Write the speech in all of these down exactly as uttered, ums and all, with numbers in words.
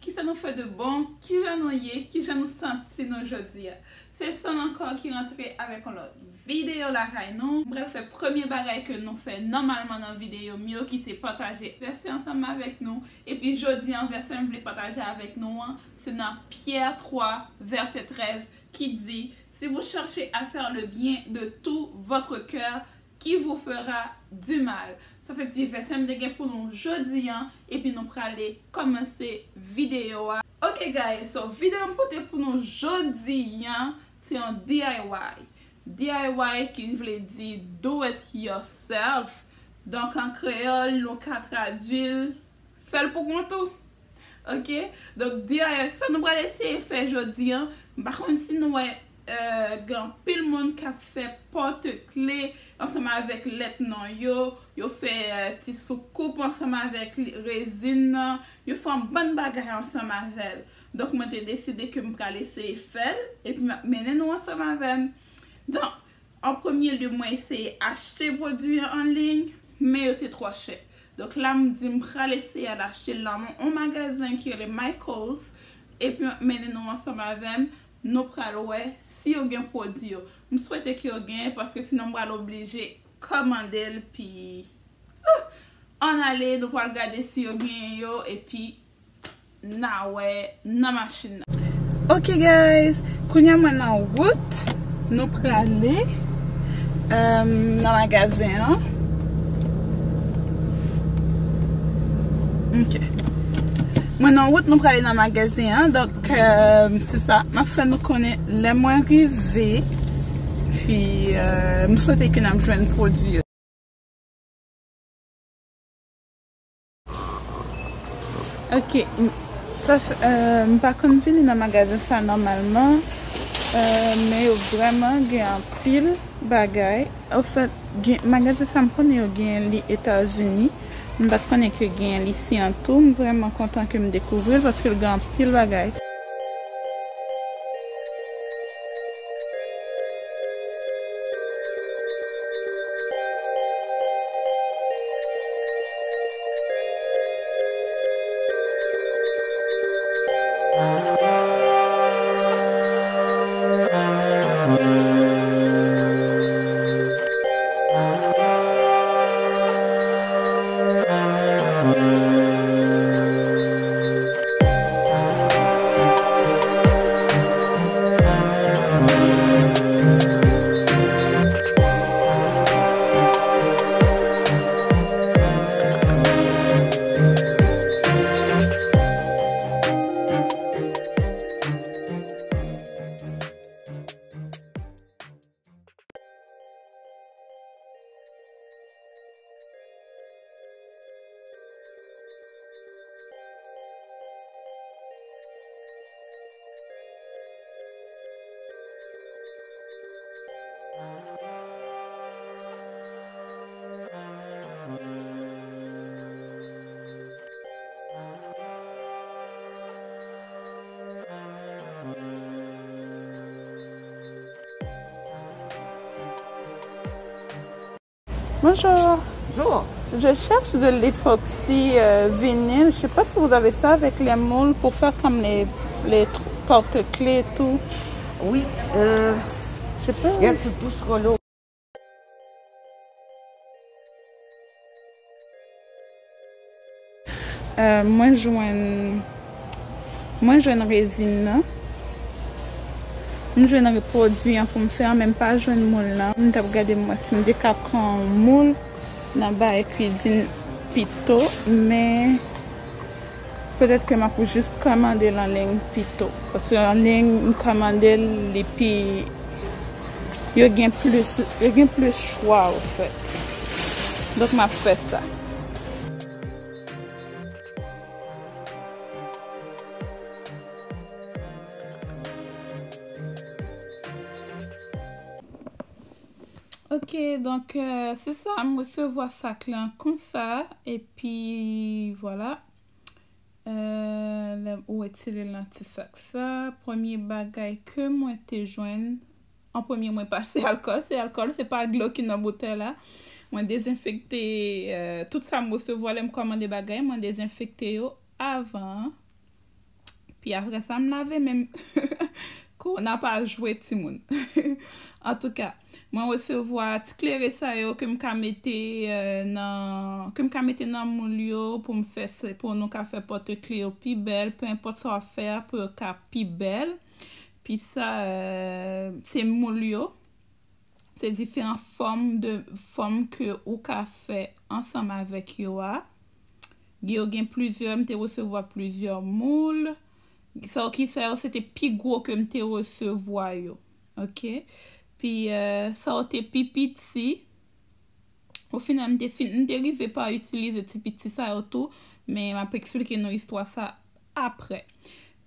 Kisa nou fè de bon? Kijan nou ye? Kijan nou santi nou jodi a? Se San ankò ki rantre avèk yon lòt videyo lakay nou. M pral fè premye bagay ke nou fè nòmalman nan videyo m yo, ki se pataje vèsè ansanm avèk nou. Epi jodi an, vèsè m vle pataje avèk nou an, se nan Pyè twa, vèsè trèz, ki di, Si vous cherchez à faire le bien de tout votre cœur, qui vous fera du mal. Sa se ti vèsè m te gen pou nou jodi an, epi nou prale kòmanse videyo a. Ok guys, so videyo m pote pou nou jodi an, se yon D I Y. D I Y ki vle di do it yourself. Donk an kreyòl, nou ka tradui l, fè l pou kont ou. Ok? Donk, D I Y, sa nou pral eseye fè jodi an, m pa konn si nou wè, euh, gen anpil moun k ap fè pòt kle ansanm avèk lèt non yo, yo fè, euh, ti soukoup ansanm avèk li- rezin nan, yo fè yon bann bagay ansanm avè l. Donk, mwen te deside ke m pral eseye fè l, epi m ap mennen nou ansanm avè m. Donk, an premye lye, mwen eseye achte pwodui an an liy, men yo te twò chè. Donk la, m di m pral eseye al achte l nan yon magazen ki rele Michaels, epi m ap mennen nou ansanm avè m, nou pral wè si yo gen pwodui yo. M swete ke yo genyen, paske sinon m pral oblije kòmande l, pi, ah, ann ale, nou pral gade si yo genyen yo, epi n a wè nan machin nan. Ok guys, kounye a mwen nan wout, nou prale, euh, nan magazen an. Ok. Mwen nan wout, nou prale nan magazen an. Donk, euh, se sa, m ap fè nou konnen lè mwen rive. Pi, euh, m swete ke n ap jwenn pwodui yo. Ok, m- sa, euh, m pa konn vini nan magazen sa nòmalman, euh, men yo vrèman gen anpil bagay. Anfèt, gen, magazen sa m konnen yo genyen li Etazini. M pa t konnen ke genyen li isi an tou. M vrèman kontan ke m dekouvri l paske l gen anpil bagay. Bonjour. Bonjour. Je cherche de l'époxy, euh, vinyle. Je sais pas si vous avez ça avec les moules pour faire comme les, les tr- porte-clés et tout. Oui, euh, je sais pas. Regarde, c'est pouce Renault. Euh, mwen jwenn, mwen jwenn rezin nan. M jwenn pwodui an pou m fè an, men m pa jwenn moul lan. M t ap gade m wè si m te ka pran yon moul nan Bay Kwizin pito, men petèt ke m ap jis kòmande l an liy pito. Paske an liy, m kòmande l, li pi, yo gen plis, yo gen plis chwa, anfèt. Donk, m ap fè sa. Ok, donk, euh, se sa, m resevwa sak lan konsa, epi vwala. Euh, lè ou retire l nan ti sak sa, premye bagay ke mwen te jwenn, an premye mwen pase alkòl, se alkòl, se pa dlo ki nan boutèy la. Mwen dezenfekte, euh, tout sa m resevwa lè m kòmande bagay, mwen dezenfekte yo avan. Pi apre sa, m lave men m. Kowona pa jwe, timoun. Antouka, mwen resevwa ti klere sa yo ke m ka mete, eh, nan, ke m ka mete nan moul yo pou m fè, se pou nou ka fè pòtre kle yo pi bèl, pe enpòt sa w ap fè a, pou yo ka pi bèl. Pi sa, eh, se moul yo. Se diferan fòm de, fòm ke ou ka fè ansanm avèk yo a. Yo gen plizyè, m te resevwa plizyè moul. Sa yo ki sa yo, se te pi gwo ke m te resevwa yo. Ok? Pi, eh, sa yo te pi piti. O final, m te fin, m te rive pa itilize ti piti sa yo tou, men m ap eksplike nou istwa sa apre.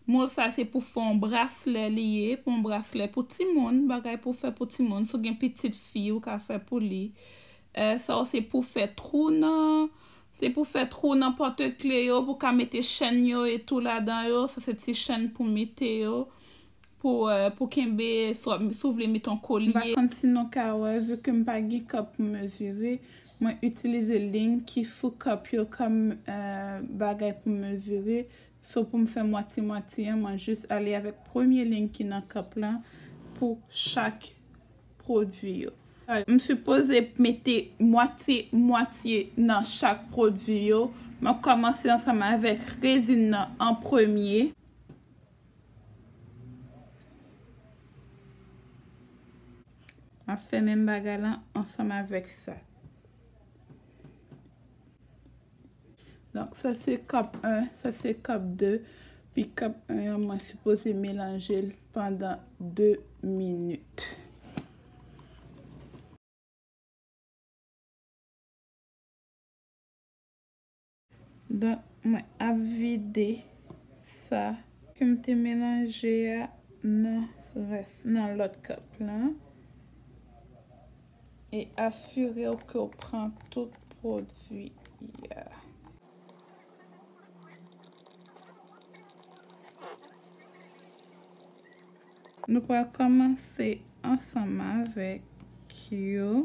Moul sa se pou fè yon braslè li ye, pou yon braslè pou timoun, bagay pou fè pou timoun. Si w gen pitit fi, ou ka fè pou li. Eh, sa yo se pou fè twou nan, se pou fè twou nan pòtre kle yo, pou ka mete chèn yo e tou ladan yo. Sa se ti chèn pou mete yo. Pou, eh, pou kenbe, swa, si w vle mete yon kolye. M pa konn si nou ka wè, vi ke m pa gen kòb pou mezire, mwen itilize liy ki sou kòb yo kòm, eh, bagay pou mezire. So, pou m fè mwatye mwatye an, mwen jis ale avèk premye liy ki nan kòb la pou chak pwodui yo. M sipoze mete mwatye mwatye nan chak pwodui yo. M ap kòmanse ansanm avèk rezin nan an premye. M ap fè menm bagay la ansanm avèk sa. Donk, sa se kòb en, sa se kòb de. Pi kòb en an, mwen sipoze melanje l pandan de minit. Donk, mwen ap vide sa ke m te melanje a nan rès, nan lòt kòb la. E asire w ke w pran tout pwodui a. Nou pral kòmanse ansanm avèk yo.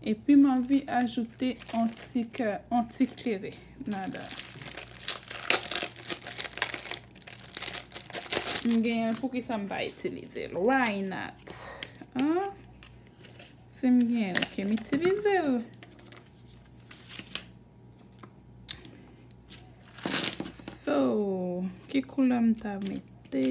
Epi m anvi ajoute yon ti kè, yon ti klere ladan. M genyen l, poukisa m pa itilize l? Why not? An? Si m genyen l, ke m itilize l. So, ki koulè m ta mete?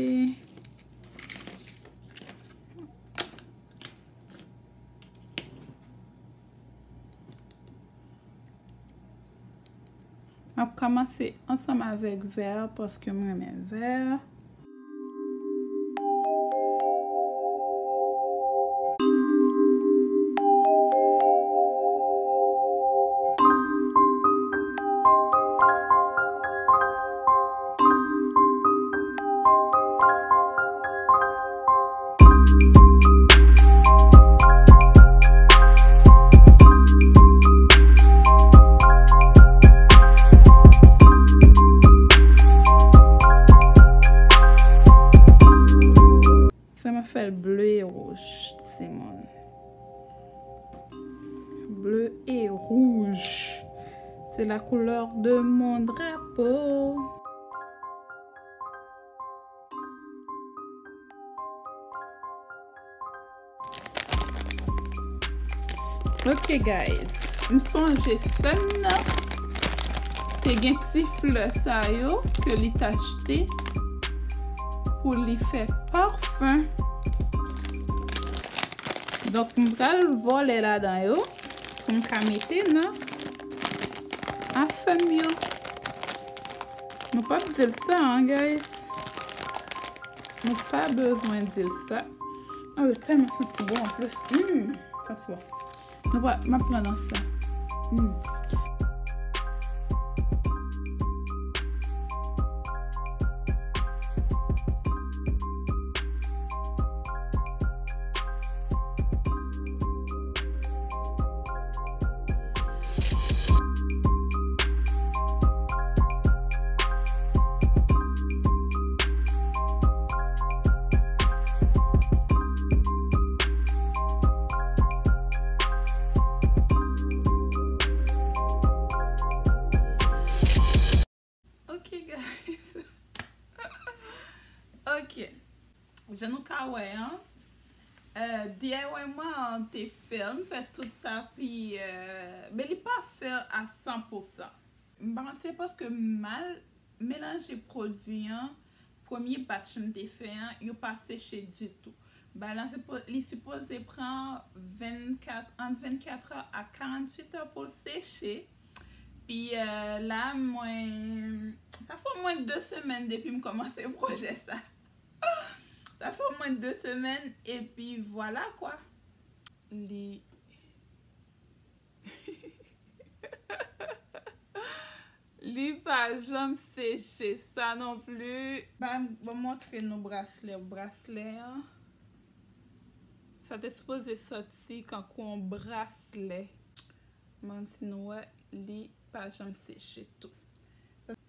M ap kòmanse ansanm avèk vè, paske m renmen vè. Sa m ap fè l ble e wouj, timoun. Bleu et rouge. C'est la couleur de mon drapeau. Ok, guys. M sonje sè m nan te gen ti flè sa yo ke li t achte pou li fè pafen. Donk, m pral vòlè ladan yo pou m ka mete nan afè m yo. Nou p ap di l sa, an, guys. Nou pa bezwen di l sa. Oh, yo tèlman santi bon, an plis. Hmm, santi bon. Nou pa, m ap pran nan sa. Hmm. Jan nou ka wè an, euh, D I Y mwen an te fè l, m fè tout sa, pi, euh, men li pa fè a san pou san. M pa konn se paske m mal melanje pwodui an, premye batch m te fè an, yo pa seche ditou. Bagay lan sipo-, li sipoze pran vennkat, ant vennkat è a karanntuit è pou l seche. Pi, euh, la, mwen, sa fè omwen de semèn depi m kòmanse pwojè sa. Sa fè omwen de semèn, epi vwala kwa. Li Li pa janm seche sa non pli. Ban m, ban m montre nou braslè. Braslè an, sa te sipoze sòti kankou yon braslè. Ban m di nou wè, li pa janm seche tou.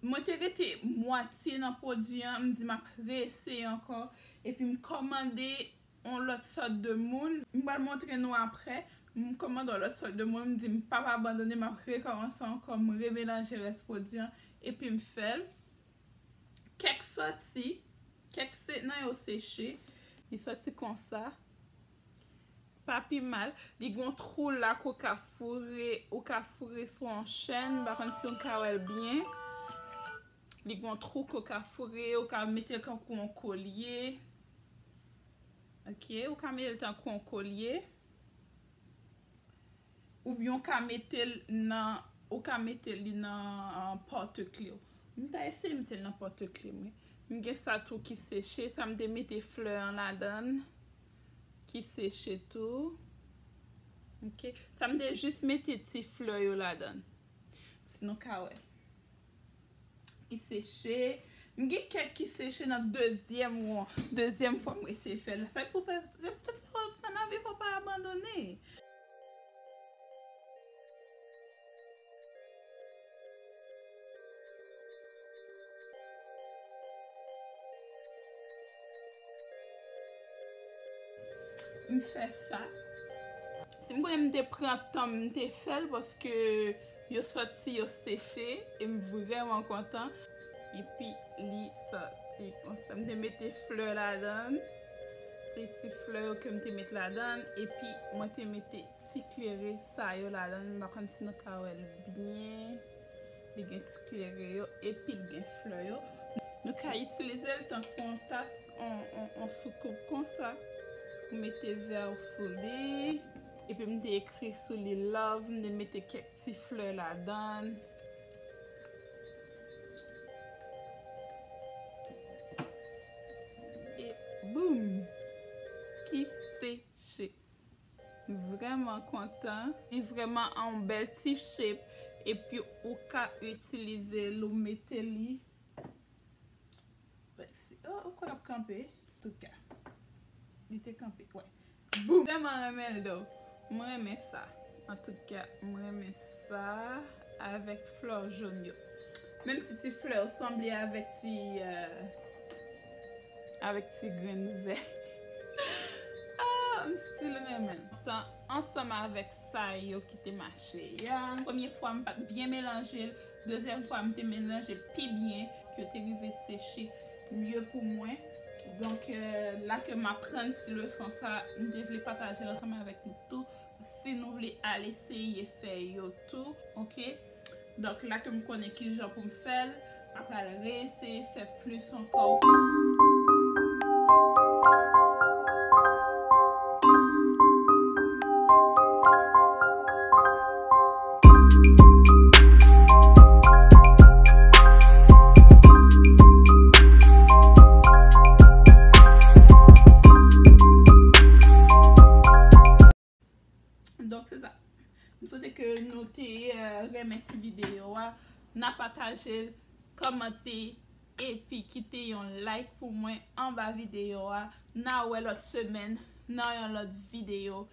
Mwen te rete mwatye nan pwodui an, m di m ap reeseye ankò, epi m kòmande yon lòt sòt de moul. M pral montre nou apre. M kòmande yon lòt sòt de moul. M di m p ap abandone, m ap rekòmanse ankò, m remelanje rès pwodui an, epi m fè l. Kèk sòti, kèk se nan yo seche. Li sòti konsa. Pa pi mal. Li gon twou la ke w ka foure, ou ka foure sou yon chèn, m pa konn si w ka wè l byen. Li gon twou ke w ka foure, ou ka mete l kankou yon kolye. Ok, ou ka mete l tankou yon kolye. Oubyen ou ka mete l nan, ou ka mete li nan, euh, pòtkle w. M ta eseye mete l nan pòtkle m, wi. M gen sa tou ki seche, sa m te mete flè an ladan l, ki seche tou. Ok, sa m te jis mete ti flè yo ladan l. Si nou ka wè. Ki seche. M gen kèk ki seche nan dezyèm ran. Dezyèm fwa mwen eseye fè l. Se pou sa, se poutèt sa w ap nan lavi, fò w pa abandone. M fè sa. Si m konnen m te pran tan m, m te fè l paske yo sòti, yo seche, e m vrèman kontan. Epi li sòti konsa. M te mete flè ladan l. Se ti flè yo ke m te met ladan l. Epi mwen te mete ti klere sa yo ladan l. M pa konn si nou ka wè l byen. Li gen ti klere yo, epi l gen flè yo. Nou ka itilize l tankou yon tas, yon, yon, yon soukoup konsa. Ou mete vè w sou li. Epi m te ekri sou li love, m te mete kèk ti flè ladan l. E boum! Ki seche. M vrèman kontan. Li vrèman an yon bèl ti shape. Epi ou ka itilize l, ou mete li. Let's see. Oh, ou kwè l ap kanpe? Touka. Li te kanpe, wè. Boum! Vrèman renmen l, though. Mwen renmen sa. Antouka, mwen renmen sa avèk flè jòn yo. Menm si ti flè yo sanble avèk ti, euh, avèk ti grenn vè. Ah, m still renmen l. Tan ansanm avèk sa yo ki te mache a. Premye fwa m pa t byen melanje l. Dezyèm fwa m te melanje pi byen, ke yo te rive seche mye pou mwen. Donk, euh, la ke m aprann ti leson sa, m te vle pataje l ansanm avèk nou tou. Si nou vle al eseye fè yo tou, ok? Donk, la ke m konnen kijan pou m fè l, m ap al reeseye fè plis ankò. Donk, se sa. M swete ke nou te, euh, renmen ti videyo a. N a pataje l, kòmante, epi kite yon like pou mwen anba videyo a. N a wè lòt semèn nan yon lòt videyo.